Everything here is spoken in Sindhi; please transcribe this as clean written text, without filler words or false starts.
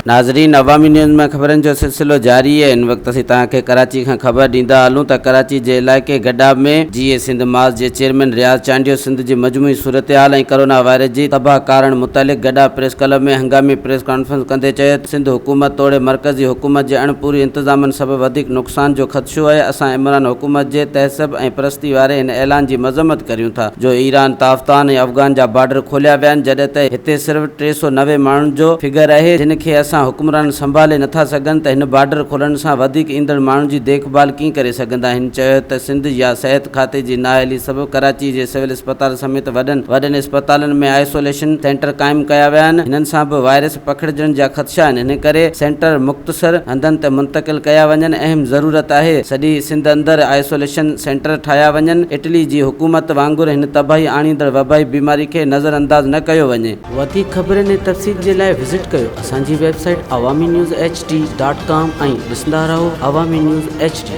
ناظرين عوامي نيوز ۾ خبرن جو سلسلو جاري اهي هن وقت اسين توهان کي ڪراچي کان خبر ڏيندا هلون ته ڪراچي جي علائقي گڏاب ۾ جيئي سنڌ محاذ جي چيئرمين رياض چانڊيو سنڌ جي مجموعي صورتحال ۽ ڪرونا وائرس جي تباهه ڪارڻ متعلق گڏاب پريس ڪلب ۾ هنگامي پريس ڪانفرنس ڪندي چيو ته سنڌ حڪومت توڙي مرڪزي حڪومت جي اڻپوري انتظامن سبب وڌيڪ نقصان جو خدشو اهي اسان عمران حڪومت جي تعصب ۽ پرستي واري هن اعلان جي مذمت ڪريون ٿا جو ايران، تافتان ۽ افغان جا بارڊر کوليا ويا آهن جڏهن ته هتي صرف 390 ماڻهن جو فگر اهي جن کي اسان حڪمران سنڀالي نٿا سگهن ته هن بارڊر کولڻ سان وڌيڪ ايندڙ ماڻهن جي ديک ڀال ڪيئن ڪري سگهندا هن چيو ته سنڌ يا صحت کاتي جي نااهلي سبب ڪراچي جي سول اسپتال سميت وڏن وڏن اسپتالن ۾ آئسوليشن سينٽر قائم ڪيا ويا آهن هنن سان به وائرس پکڙجڻ جا خدشا آهن ان ڪري سينٽر مختصر هنڌن تي منتقل ڪيا وڃن اهم ضرورت آهي سڄي سنڌ اندر آئسوليشن سينٽر ٺاهيا وڃن اٽلي جي حڪومت وانگر هن تباهي آڻيندڙ وبائي بيماري کي نظر انداز نه ڪيو وڃي. وڌيڪ خبرن ۽ تفصيل جي لاء وزٽ ڪيو اسان جي website Awami news H D dot com ۽ ڏسندا رهو عوامي نيوز ايڇ ڊي.